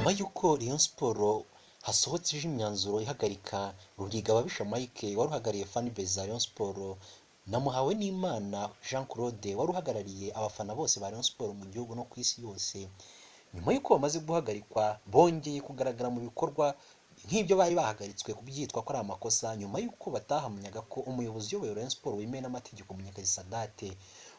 Nyuma y'uko Rayon Sports hasohotse imyanzuro ihagarika Rugigababisha Mike wari uhagarariye Fan Base za Rayon Sports na Muhawenimana Jean Claude wari uhagarariye abafana bose ba Rayon Sports mu gihugu no ku isi yose, nyuma y'uko bamaze guhagarikwa bongeye kugaragara mu bikorwa nk'ibyo bari bahagaritswe kubyitwa ko ari amakosa, nyuma y'uko batahamyaga ko umuyobozi uyoboye Rayon Sports wemewe n'amategeko Munyakazi Sadate.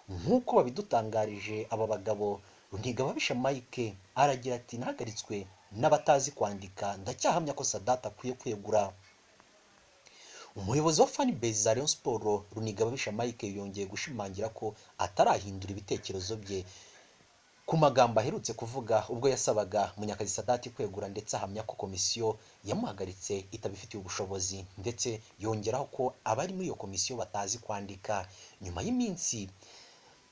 Nk'uko babidutangarije aba bagabo, Runtigababisha Mike aragira ati: "Nahagaritswe n'abatazi kwandika, ndacyahamya ko Sadate akwiye kwegura." Umuyobozi wa Fan Base za Rayon Sports Runigababisha Mike yongeye gushimangira ko atarahindura ibitekerezo bye ku magambo aherutse kuvuga ubwo yasabaga Munyakazi Sadate kwegura, ndetse ahamya ko komisiyo yamuhagaritse itabifitiye ubushobozi, ndetse yongeraho ko abari muri iyo komisiyo batazi kwandika. Nyuma y'iminsi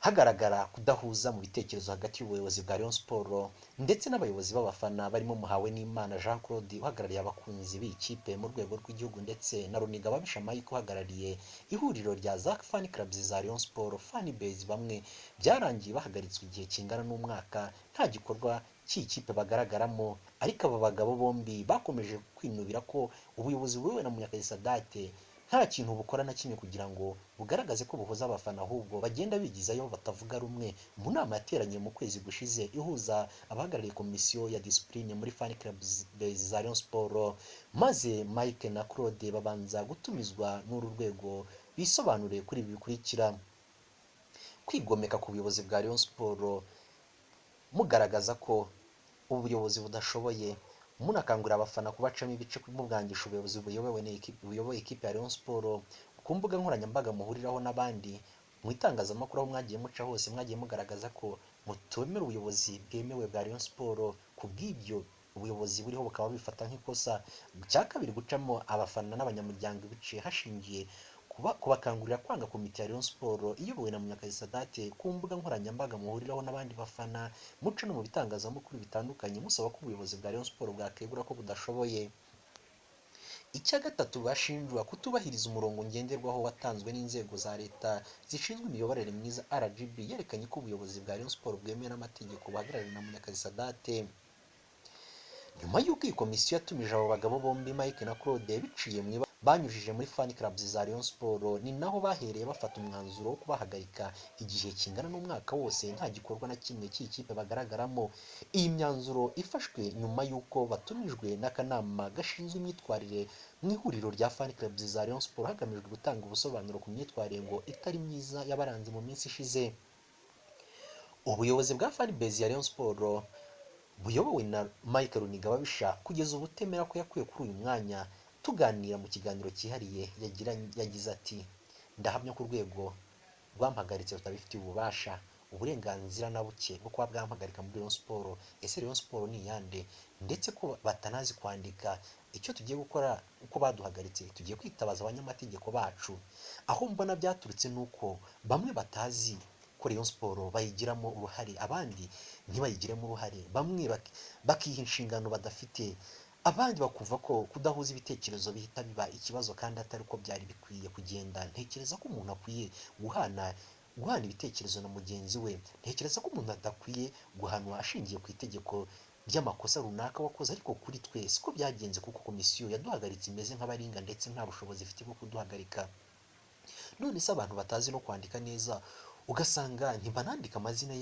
hagaragara kudahuza mu bitekerezo hagati y'ubuyobozi bwa Rayon Sports ndetse n'abayobozi b'abafana barimo Muhawenimana Jean Claude uhagarariye abakunzi b'iyi kipe mu rwego rw'igihugu, ndetse na Runigababisha Mike uhagarariye ihuriro rya za Fan Clubs za Rayon Sports, Fan Base, bamwe byarangiye bahagaritswe igihe kingana n'umwaka nta gikorwa cy'iyi kipe bagaragaramo. Ariko aba bagabo bombi bakomeje kwinubira ko ubuyobozi buyobowe na Munyakazi Sadate nta kintu bukora na kimwe kugira ngo bugaragaze ko buhuza abafana, ahubwo bagenda bigizayo batavuga rumwe. Mu nama yateranye mu kwezi gushize ihuza abahagarariye komisiyo ya discipline muri Fan Clubs za Rayon Sports, maze Mike na Claude babanza gutumizwa n'uru rwego bisobanuriye kuri ibi bikurikira: kwigomeka ku buyobozi bwa Rayon Sports mugaragaza ko ubuyobozi budashoboye, munakangurira abafana kubacamo ibice, mubwangisha ubuyobozi buyobowe buyoboye ikipe ya Rayon Sports ku mbuga nkoranyambaga muhuriraho n'abandi, mu itangazamakuru aho mwagiye muca hose mwagiye mugaragaza ko mutemera ubuyobozi bwemewe bwa Rayon Sports, ku bw'ibyo ubuyobozi buriho bukaba bifata nk'ikosa. Icya kabiri, gucamo abafana n'abanyamuryango ibice hashingiye kubakangurira kwanga komite ya Rayon Sports iyobowe na Munyakazi Sadate ku mbuga nkoranyambaga muhuriraho n'abandi bafana, muca no mu bitangazamakuru bitandukanye musaba ko ubuyobozi bwa Rayon Sports bwakegura ko budashoboye. Icya gatatu, bashinjwa kutubahiriza umurongo ngenderwaho watanzwe n'inzego za leta zishinzwe imiyoborere myiza RGB, yerekanye ko ubuyobozi bwa Rayon Sports bwemewe n'amategeko buhagarariwe na Munyakazi Sadate. Nyuma y'uko iyi komisiyo yatumije abo bagabo bombi Mike na Claude biciye mu banyujije muri Fan Clubs za Rayon Sports, ni naho bahereye bafata umwanzuro wo kubahagarika igihe kingana n'umwaka wose nta gikorwa na kimwe cy'iyi kipe bagaragaramo. Iyi myanzuro ifashwe nyuma y'uko batumijwe n'akanama gashinzwe imyitwarire mu ihuriro rya Fan Clubs za Rayon Sports, hagamijwe gutanga ubusobanuro ku myitwarire ngo itari myiza yabaranze mu minsi ishize. Ubuyobozi bwa Fan Base ya Rayon Sports buyobowe na Mike Runigababisha kugeza ubu utemera ko yakuye kuri uyu mwanya, tuganira mu kiganiro cyihariye yagize ati: "Ndahamya ko urwego rwampagaritse rutabifitiye ububasha, uburenganzira na buke bwo kuba bwampagarika muri Rayon Sports. Ese Rayon Sports ni iyande? Ndetse ko batanazi kwandika? Icyo tugiye gukora uko baduhagaritse, tugiye kwitabaza abanyamategeko bacu. Aho mbona byaturutse ni uko bamwe batazi ko Rayon Sports bayigiramo uruhare, abandi ntibayigiremo uruhare, bamwe bakiha inshingano badafite, abandi bakumva ko kudahuza ibitekerezo bihita biba ikibazo kandi atari uko byari bikwiye kugenda. Ntekereza ko umuntu akwiye guhana ibitekerezo na mugenzi we. Ntekereza ko umuntu adakwiye guhanwa ashingiye ku itegeko ry'amakosa runaka wakoze, ariko kuri twe siko byagenze kuko komisiyo yaduhagaritse imeze nk'abaringa ndetse nta bushobozi ifite bwo kuduhagarika. None se abantu batazi no kwandika neza, ugasanga ntibanandika amazina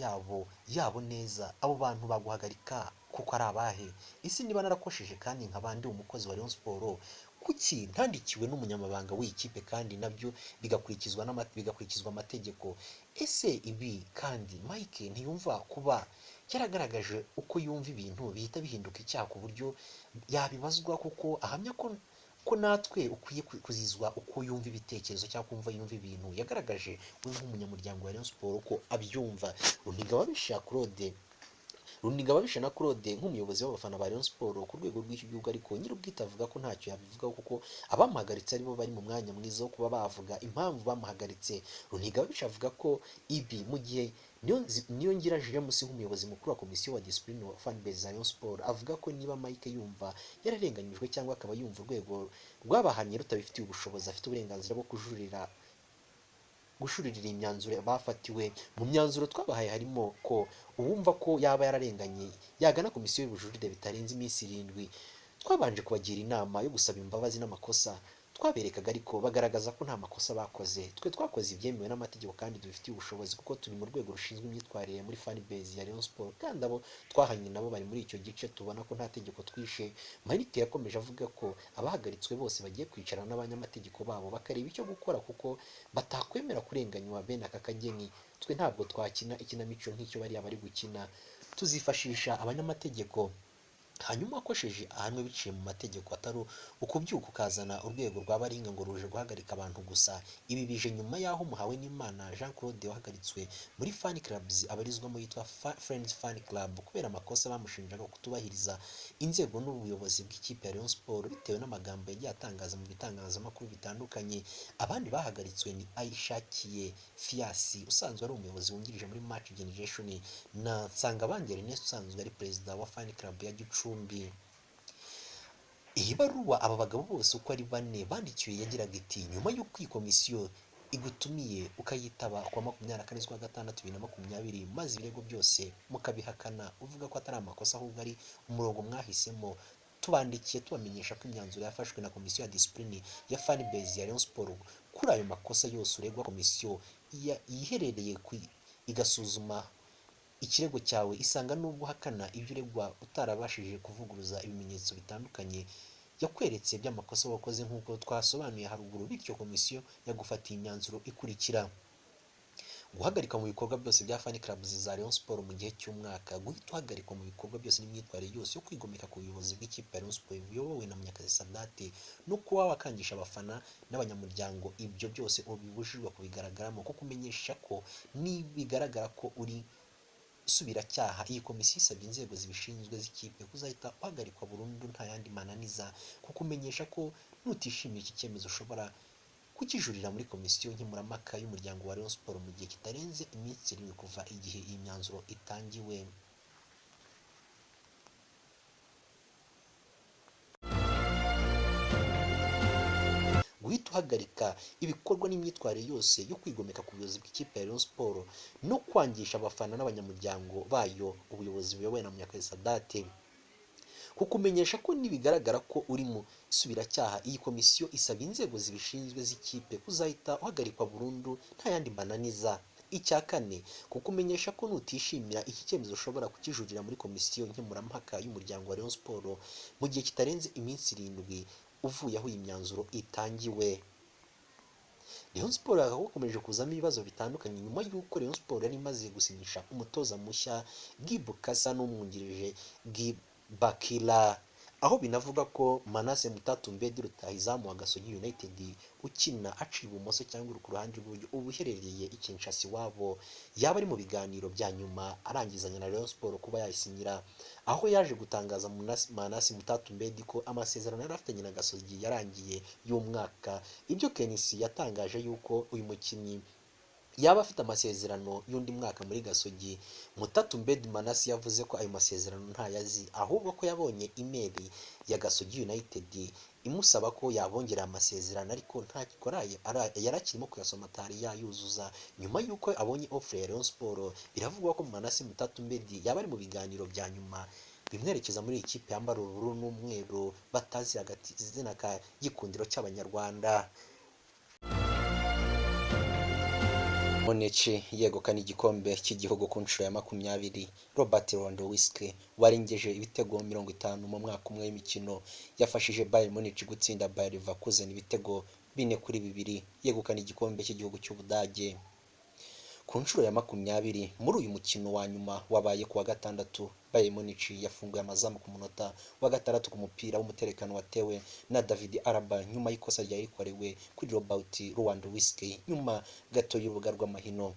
yabo neza, abo bantu baguhagarika kuko ari abahe? Ese niba narakosheje kandi nkaba ndi umukozi wa Rayon Sports, kuki ntandikiwe n'umunyamabanga w'iyi kipe kandi nabyo bigakurikizwa amategeko?" Ese ibi kandi Mike ntiyumva kuba yaragaragaje uko yumva ibintu bihita bihinduka icyaha ku buryo yabibazwa, kuko ahamya ko natwe ukwiye kuzizwa uko yumva ibitekerezo cyangwa kumva yumva ibintu yagaragaje we nk'umunyamuryango wa Rayon Sports ko abyumva. Runigababisha Claude, Runigababisha na Claude nk'umuyobozi w'abafana ba Rayon Sports ku rwego rw'igihugu, ariko nyir'ubwite avuga ko ntacyo yabivugaho kuko abamuhagaritse aribo bari mu mwanya mwiza wo kuba bavuga impamvu bamuhagaritse. Runigababisha avuga ko ibi mu gihe Niyongira James nk'umuyobozi mukuru wa komisiyo wa discipline wa Fan Base za Rayon Sports avuga ko niba Mike yumva yararenganyijwe cyangwa akaba yumva urwego rwabahannye rutabifitiye ubushobozi, afite uburenganzira bwo kujurira. Gushuririra imyanzuro bafatiwe. Mu myanzuro twabahaye harimo ko uwumva ko yaba yararenganye yagana komisiyo y'ubujurire bitarenze iminsi 7. Twabanje kubagira inama yo gusaba imbabazi n'amakosa twaberekaga, ariko bagaragaza ko nta makosa bakoze. Twe twakoze ibyemewe n'amategeko kandi dubifitiye ubushobozi kuko turi mu rwego rushinzwe imyitwarire muri fan base ya Rayon Sports, kandi abo twahanye nabo bari muri icyo gice, tubona ko nta tegeko twishe. Marite yakomeje avuga ko abahagaritswe bose bagiye kwicarana n'abanyamategeko babo bakareba icyo gukora kuko batakwemera kurenganywa bene aka kageni. Twe ntabwo twakina ikinamico nk'icyo bariya bari gukina, tuzifashisha abanyamategeko, hanyuma akosheje ahanwe biciye mu mategeko, atari ukubyuka ukazana urwego rwa baringa ngo ruje guhagarika abantu gusa. Ibi bije nyuma y'aho Muhawenimana Jean Claude wahagaritswe muri fan clubs abarizwamo yitwa Friends Fan Club kubera amakosa bamushinjaga kutubahiriza inzego n'ubuyobozi bw'ikipe ya Rayon Sports bitewe n'amagambo yagiye atangaza mu bitangazamakuru bitandukanye. Abandi bahagaritswe ni Ayishakiye Fiasi usanzwe ari umuyobozi wungirije muri Match Generation na Nsangabandi Ernest usanzwe ari perezida wa fan club ya Gicumbi. Iyi baruwa aba bagabo bose uko ari bane bandikiwe yagiraga iti: nyuma y'uko iyi komisiyo igutumiye ukayitaba kuwa 24 z'ukwa gatandatu 2020, maze ibirego byose mukabihakana uvuga ko atari amakosa ahubwo ari umurongo mwahisemo, tubandikiye tubamenyesha ko imyanzuro yafashwe na komisiyo ya discipline ya fan base ya Rayon Sports kuri ayo makosa yose uregwa. Komisiyo yiherereye igasuzuma ikirego cyawe isanga nubwo uhakana ibyo uregwa utarabashije kuvuguruza ibimenyetso bitandukanye yakweretse by'amakosa wakoze nk'uko twasobanuye haruguru, bityo komisiyo yagufatiye imyanzuro ikurikira: guhagarika mu bikorwa byose bya fan clubs za Rayon Sports mu gihe cy'umwaka, guhita uhagarikwa mu bikorwa byose n'imyitwarire yose yo kwigomeka ku buyobozi bw'ikipe ya Rayon Sports buyobowe na Munyakazi Sadate, no kuba wakangisha abafana n'abanyamuryango, ibyo byose ubibujijwe kubigaragaramo, kuko kumenyesha ko nibigaragara ko uri subiracyaha, iyi komisiyo isabye inzego zibishinzwe z'ikipe kuzahita uhagarikwa burundu nta yandi mananiza, kukumenyesha ko nutishimiye iki cyemezo ushobora kukijurira muri komisiyo nkemurampaka y'umuryango wa Rayon Sports mu gihe kitarenze iminsi 7 kuva igihe iyi myanzuro itangiwe. Guhita uhagarika ibikorwa n'imyitwarire yose yo kwigomeka ku buyobozi bw'ikipe ya Rayon Sports no kwangisha abafana n'abanyamuryango bayo ubuyobozi buyobowe na Munyakazi Sadate, kukumenyesha ko nibigaragara ko uri mu isubiracyaha, iyi komisiyo isaba inzego zibishinzwe z'ikipe kuzahita uhagarikwa burundu nta yandi mananiza. Icya kane, kukumenyesha ko nutishimira iki cyemezo ushobora kukijurira muri komisiyo nkemurampaka y'umuryango wa Rayon Sports mu gihe kitarenze iminsi 7 uvuye aho iyi myanzuro itangiwe. Rayon Sports hakomeje kuzamo ibibazo bitandukanye nyuma y'uko Rayon Sports yari imaze gusinyisha umutoza mushya Guy Bukasa n'umwungirije Guy Bakila, aho binavuga ko Manase Mutatumbedi rutahizamu wa Gasogi United ukina aciye ibumoso cyangwa ku ruhande rw'iburyo ubu uherereye i Kinshasa iwabo, yaba ari mu biganiro bya nyuma arangizanya na Rayon Sports kuba yayisinyira, aho yaje gutangaza Manase Mutatumbedi ko amasezerano yari afitanye na Gasogi yarangiye y'umwaka. Ibyo Kenisi yatangaje yuko uyu mukinnyi yaba afite amasezerano y'undi mwaka muri Gasogi. Mutatumbedi Manase yavuze ko ayo masezerano ntayazi, ahubwo ko yabonye imeri ya Gasogi United imusaba ko yabongerera amasezerano, ariko ntakora, yari akirimo kuyasoma atari yayuzuza. Nyuma y'uko abonye offre ya Rayon Sports, biravugwa ko Manase Mutatumbedi yaba ari mu biganiro bya nyuma bimwerekeza muri iyi kipe yambara ubururu n'umweru batazi agazina ka Gikundiro cy'Abanyarwanda. Munich yegukana igikombe cy'igihugu ku nshuro ya 20. Robert Lewandowski warengeje ibitego 50 mu mwaka umwe w'imikino yafashije Bayern Munich gutsinda Bayer Leverkusen ibitego 4-2, yegukana igikombe cy'igihugu cy'Ubudage ku nshuro ya 20. Muri uyu mukino wa nyuma wabaye kuwa gatandatu, Bayern Munich yafunguye amazamu ku munota wa 6 ku mupira w'umuterekano watewe na David Alaba nyuma y'ikosa ryari rikorewe kuri Robert Lewandowski nyuma gato y'urubuga rw'amahino.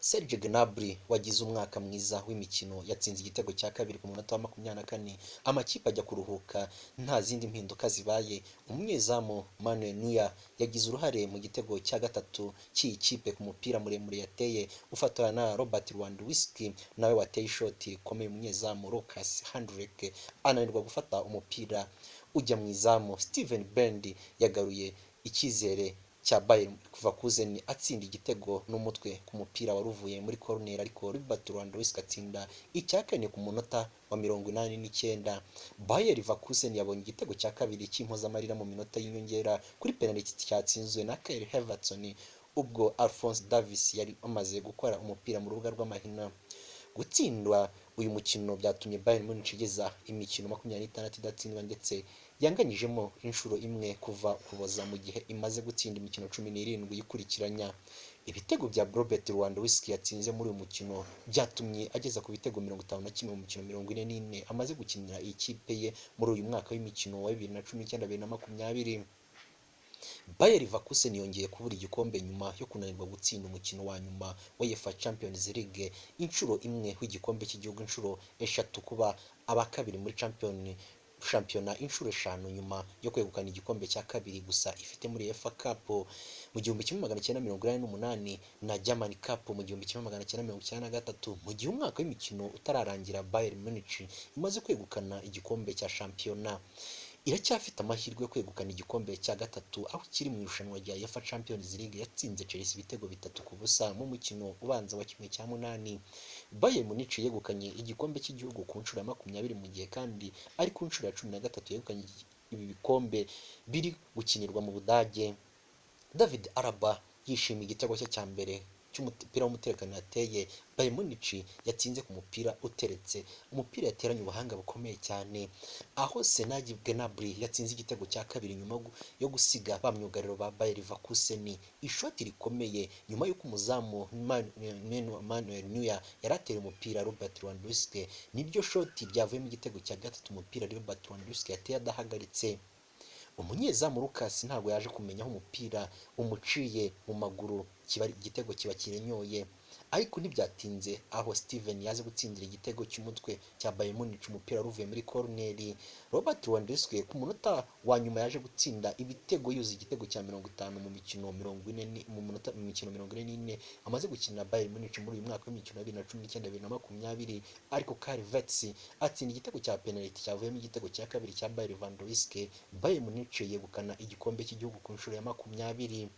Serge Gnabry wagize umwaka mwiza w'imikino yatsinze igitego cya kabiri ku munota wa 24, amakipe ajya kuruhuka nta zindi mpinduka zibaye. Umunyezamu Manuel Neuer yagize uruhare mu gitego cya gatatu cy'iyi kipe ku mupira muremure yateye ufatwa na Robert Lewandowski nawe wateye ishoti rikomeye, umunyezamu Lucas Hendrick ananirwa gufata umupira ujya mu izamu. Steven Bernd yagaruye icyizere cya Bayer Leverkusen atsinda igitego n'umutwe ku mupira wari uvuye muri corner, ariko Robert Lewandowski atsinda icya kane ku munota wa 89. Bayer Leverkusen yabonye igitego cya kabiri cy'impozamarira mu minota y'inyongera kuri penalty cyatsinzwe na Kai Havertz, ubwo Alphonso Davies yari amaze gukora umupira mu rubuga rw'amahina. Gutsindwa uyu mukino byatumye Bayern Munich igeza imikino 26 idatsindwa, ndetse yanganyijemo inshuro imwe kuva Ukuboza, mu gihe imaze gutsinda imikino 17 yikurikiranya. Ibitego bya Robert Lewandowski yatsinze muri uyu mukino byatumye ageza ku bitego 51 mu mikino 44 amaze gukinira iyi kipe ye muri uyu mwaka w'imikino wa 2019 2020. Bayer Leverkusen yongeye kubura igikombe nyuma yo kunanirwa gutsinda umukino wa nyuma wa UEFA Champions League inshuro imwe, w'igikombe cy'igihugu inshuro eshatu, kuba aba kabiri muri shampiyona inshuro eshanu, nyuma yo kwegukana igikombe cya kabiri gusa ifite muri UEFA Cup mu 1988 na German Cup mu 1993. Mu gihe umwaka w'imikino utararangira Bayern Munich imaze kwegukana igikombe cya shampiyona, iracyafite amahirwe yo kwegukana igikombe cya gatatu aho kiri mu irushanwa rya UEFA Champions League. Yatsinze Chelsea ibitego 3-0 mu mukino ubanza wa 1/8. Bayern Munich yegukanye igikombe cy'igihugu ku nshuro ya 20, mu gihe kandi ari ku nshuro ya 13 yegukanye ibi bikombe biri gukinirwa mu Budage. David Alaba yishimiye igitego cye cya mbere cy'umupira w'umutekano yateye Bayern Munich yatsinze ku mupira uteretse, umupira yateranye ubuhanga bukomeye cyane, aho Serge Gnabry yatsinze igitego cya kabiri nyuma yo gusiga ba myugariro ba Bayer Leverkusen ishoti rikomeye, nyuma y'uko umuzamu Manuel Neuer yari ateye umupira Robert Lewandowski. Niryo shoti ryavuyemo igitego cya gatatu, umupira Robert Lewandowski yateye adahagaritse. Umunyezamu Lucas ntabwo yaje kumenya aho umupira umuciye mu maguru, kiba igitego kiba kirenyoye. Ariko ntibyatinze aho Steven yaje gutsindira igitego cy'umutwe cya Bayern Munich, umupira wari uvuye muri corner. Robert Lewandowski ku munota wa nyuma yaje gutsinda ibitego, yuzuza igitego cya 50 mu mikino 40 mu munota mu mikino 44 amaze gukina Bayern Munich muri uyu mwaka w'imikino wa 2019 2020. Ariko Kai Havertz atsinda igitego cya penalty cyavuyemo igitego cya kabiri cya Bayer Lewandowski. Bayern Munich yegukana igikombe cy'igihugu ku nshuro ya 20.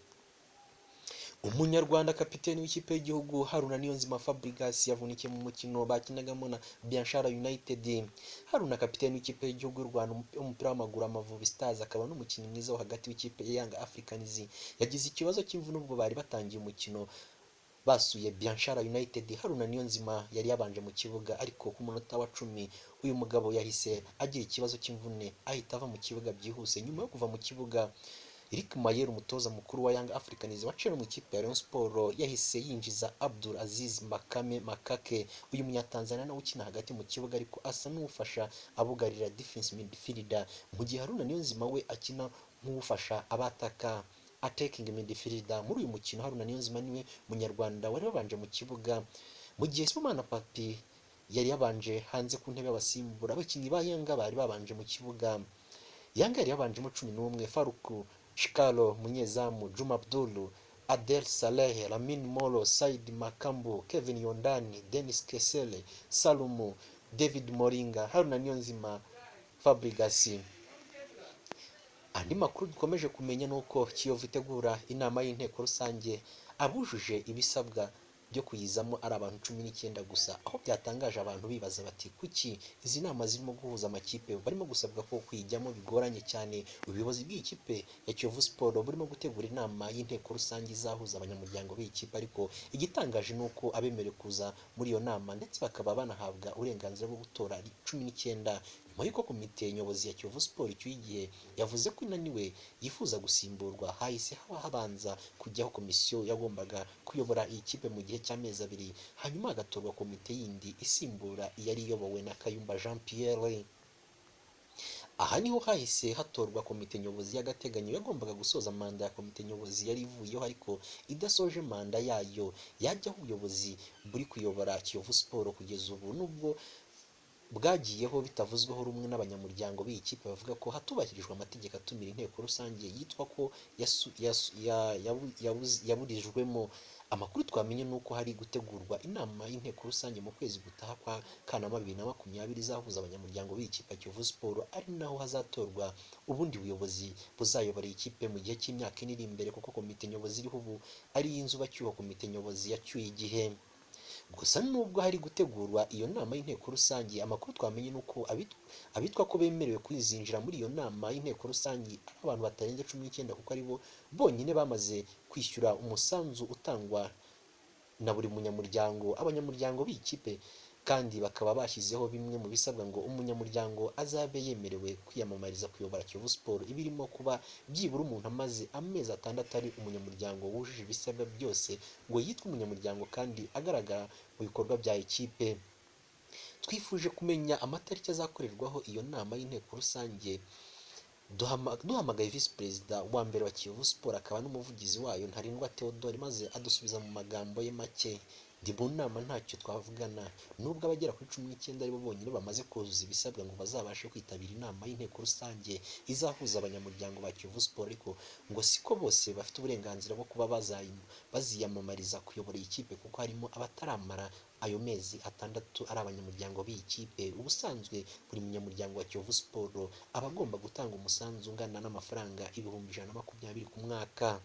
Umunyarwanda kapiteni w'ikipe y'igihugu Haruna Niyonzima Fabregas yavunikiye mu mukino bakinagamo na Biashara United. Haruna, kapiteni w'ikipe y'igihugu y'u Rwanda w'umupira w'amaguru Amavubi Stars, akaba n'umukinnyi mwiza wo hagati w'ikipe ya Young Africans, yagize ikibazo cy'imvune ubwo bari batangiye umukino basuye Biashara United. Haruna Niyonzima yari yabanje mu kibuga, ariko ku munota wa 10 uyu mugabo yahise agira ikibazo cy'imvune, ahita ava mu kibuga byihuse. Nyuma yo kuva mu kibuga, Eric Mayer, umutoza mukuru wa Young Africans waciye mu ikipe ya Rayon Sports, yahise yinjiza Abdul Aziz Makame Makake. Uyu munyatanzania nawe ukina hagati mu kibuga, ariko asa n'ufasha abugarira, defense midfielder, mu gihe Haruna Niyonzima we akina nk'ufasha abataka, attacking midfielder. Muri uyu mukino Haruna Niyonzima niwe munyarwanda wari wabanje mu kibuga, mu gihe Sibomana Papi yari yabanje hanze ku ntebe y'abasimbura. Abakinnyi ba Yanga bari babanje mu kibuga, Yanga yari yabanjemo 11: Faruku Shikalo munyezamu, Juma Abdul, Adel Saleh, Lamin Molo, Said Makambu, Kevin Yondani, Dennis Kesele, Salumu, David Moringa, Haruna Niyonzima Fabregas. Andi makuru dukomeje kumenya ni uko Kiyovu itegura inama y'inteko rusange, abujuje ibisabwa byo kuyizamo ari abantu 19 gusa, aho byatangaje abantu bibaza bati kuki izi nama zirimo guhuza amakipe barimo gusabwa ko kuyijyamo bigoranye cyane. Ubuyobozi bw'iyi kipe ya Kiyovu Sport burimo gutegura inama y'inteko rusange izahuza abanyamuryango b'iyi kipe, ariko igitangaje ni uko abemerewe kuza muri iyo nama ndetse bakaba banahabwa uburenganzira bwo gutora ari 19, nyuma y'uko komite nyobozi ya Kiyovu Sport icyuye igihe yavuze ko inaniwe yifuza gusimburwa. Hahise haba habanza kujyaho komisiyo yagombaga kuyobora iyi kipe mu gihe cy'amezi 2, hanyuma hagatorwa komite yindi isimbura iyari iyobowe na Kayumba Jean Pierre. Aha niho hahise hatorwa komite nyobozi y'agateganyo yagombaga gusoza manda ya komite nyobozi yari ivuyeho, ariko idasoje manda yayo yajyaho ubuyobozi buri kuyobora Kiyovu Sport kugeza ubu, nubwo bwagiyeho bitavuzweho rumwe n'abanyamuryango b'iyi kipe bavuga ko hatubahirijwe amategeko atumira inteko rusange yitwa ko yaburijwemo. Amakuru twamenye ni uko hari gutegurwa inama y'inteko rusange mu kwezi gutaha kwa Kanama 2020 izahuza abanyamuryango b'iyi kipe ya Kiyovu Sport, ari naho hazatorwa ubundi buyobozi buzayobora iyi kipe mu gihe cy'imyaka 4 iri imbere, kuko komite nyobozi iriho ubu ari iy'inzibacyuho, komite nyobozi yacyuye igihe. Gusa nubwo hari gutegurwa iyo nama y'inteko rusange, amakuru twamenye ni uko abitwa ko bemerewe kwizinjira muri iyo nama y'inteko rusange ari abantu batarenze 19, kuko aribo bonyine bamaze kwishyura umusanzu utangwa na buri munyamuryango. Abanyamuryango b'iyi kipe kandi bakaba bashyizeho bimwe mu bisabwa ngo umunyamuryango azabe yemerewe kwiyamamariza kuyobora Kiyovu Sport, ibirimo kuba byibura umuntu amaze amezi 6 ari umunyamuryango wujuje ibisabwa byose ngo yitwe umunyamuryango kandi agaragara mu bikorwa bya ikipe. Twifuje kumenya amatariki azakorerwaho iyo nama y'inteko rusange, duhamagaye visi perezida wa mbere wa Kiyovu Sport akaba n'umuvugizi wayo Ntarindwa Theodore, maze adusubiza mu magambo ye make: ndi mu nama ntacyo twavugana. Nubwo abagera kuri 19 aribo bonyine bamaze kuzuza ibisabwa ngo bazabashe kwitabira inama y'inteko rusange izahuza abanyamuryango ba Kiyovu Sport, ariko ngo siko bose bafite uburenganzira bwo kuba baziyamamariza kuyobora iyi kipe, kuko harimo abataramara ayo mezi 6 ari abanyamuryango b'iyi kipe. Ubusanzwe buri munyamuryango wa Kiyovu Sport aba agomba gutanga umusanzu ungana n'amafaranga 120,000 ku mwaka.